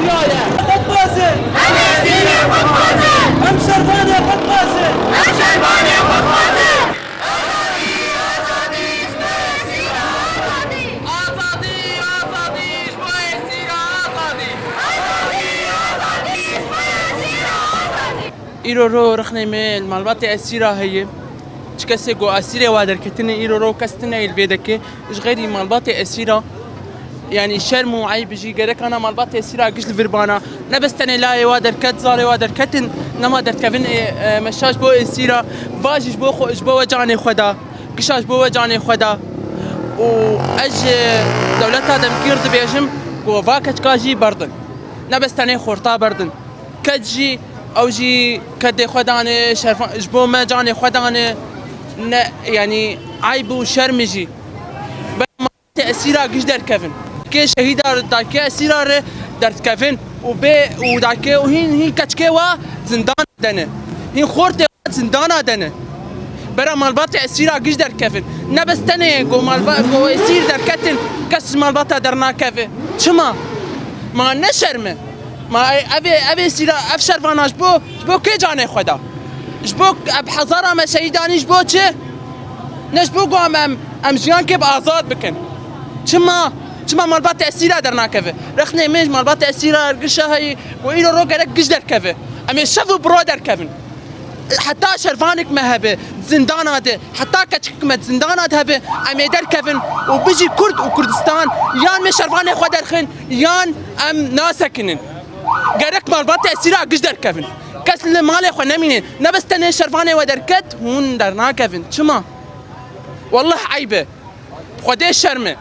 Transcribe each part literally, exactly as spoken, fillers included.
Xwe dixwazin. Em ê zînê xwe dixwazin. Em şervanê xwe dixwazin. Em şervanê xwe dixwazin. Azadî, azadî ji bo esîra, azadî. Îro ro rexnê me li malbatê esîra heye. Çi kesê ku esîrê wa derketine îro ro kes tine li vê deke. Ji xeyrî malbatê esîra, yanî şerm û eyb jî gerek ana malbatê esîra giş li vir bana. Ne bes tenê layê wa derket, zarê wa derketin, nema derkevin ê, e, meşa ji bo esîra, va jî ji bo xwe, ji bo we canê xwe da, gişa ji bo we canê xwe da. Û ez ji dewleta demkî re dibêjim ku va keçika jî berdin. Ne bes tenê xorta berdin. Ked jî, ew jî kedê xwe dane, şerfa-, ji bo me canê xwe dane. Ne, yanî eyb û şerm jî. Ber malbatê esîra giş derkevin. Kê şehîda re, dakê esîra re derdikevin û bê û dakê û hîn, hîn keçikê wa zindana dene. Hîn xortê wa zindana dene. Bera malbatê esîra giş derkevin. Ne bes tenê ku malba-, ku esîr derketin, kes ji malbata dernakeve. Çima? Ma ne şerm e? Ma ev ê, ev ê sîra, ev şervana ji bo, ji bo kê canê xwe da? Ji bo ev hezara me şehîd anî ji bo çi? Ne ji bo ku em, em, em jiyankê bi azad bikin. Çima? Çima malbat esîra dernakeve? Rexnê me ji malbat esîra gişa heyî ku îro ro gerek giş derkeve. Em ê şev û biro derkevin. Heta şervanek me hebe zindana de, heta keçik me zindana de hebe, em ê derkevin û bijî Kurd û Kurdistan, yan me şervanê xwe derxin, yan em nasekinin. Gerek malbatê esîra giş derkevin. Kes li malê xwe nemîne. Ne bes tenê şervanê we derket, hûn dernakevin. Çima? Wallah eyb e. Xwedê şerm e.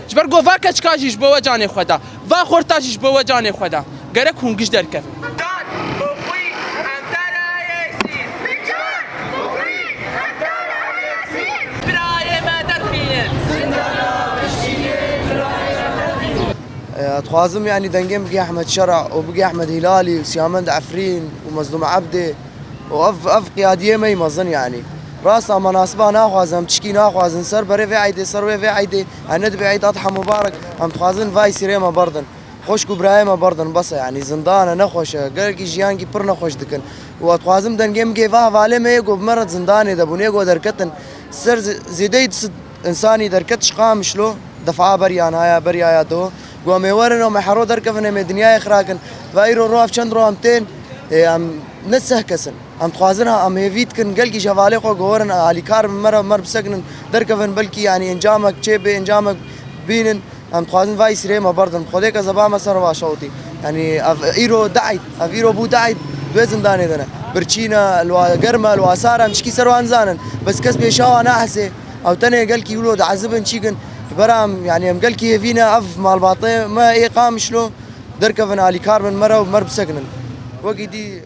Ji ber ku va keçika jî ji bo we canê xwe da. Va xorta jî ji bo we canê xwe da. Gerek hûn giş derkevin. Can û xwîn em te re yê sîn. Can û xwîn em te re yê sîn. Birayê me derxînin. Ez dixwazim, yanî dengê min bigê Ehmed Şera û bigê Ehmed Hîlalî û Siyamend Efrîn û Mezlûm Ebdê û ev, ev qiyadiyê me yî mezin, yanî. Rast, em menasiba naxwazin, em tişkî naxwazin. Ser berê vê eydê, ser wê vê eydê, e, ne dibê Eyd Adha Mubarek, em dixwazin vay sîrê me berdin. Xwişk û birayê me berdin, bes e, yanî zindan e, nexweş e. Gelekî jiyankî pir nexweş dikin. Û ez dixwazim dengê min gê va hevalê me yê ku bi me re zindanê de bûn, yê ku derketin. Ser zi-, zêdeyî du sed însanî derket ji Qamişlo, defa beriya naya, beriya ya do. Ku em ê werin, em ê hero derkevin, em ê dinyayê xirakin. Va îro ro ev çend ro em tên, ê, em ne seh kesin. Em dixwazin ha, em hêvî dikin, gelkî ji hevalê xwe gorin, alîkar bin me re, me re bisekinin, derkevin, belkî, yanî, encamek çê bê, encamek bînin. Em dixwazin vay sîrê me berdin. Xwedê kezeba me ser va şewtî. Yanî, ev îro du eyd, ev îro bû du eyd, di wê zindanê de ne. Birçî ne, li wa germ e, li wa sar e, em tişkî ser wan nizanin. Bes kes pêşa wan nahesê. Ew tenê gelkî wilo diezibin, çîkin. Ji ber em, yanî, em gelkî hêvî ne, ev malbatê me ê Qamişlo derkevin, alîkar bin me re û me re bisekinin. Wekî dî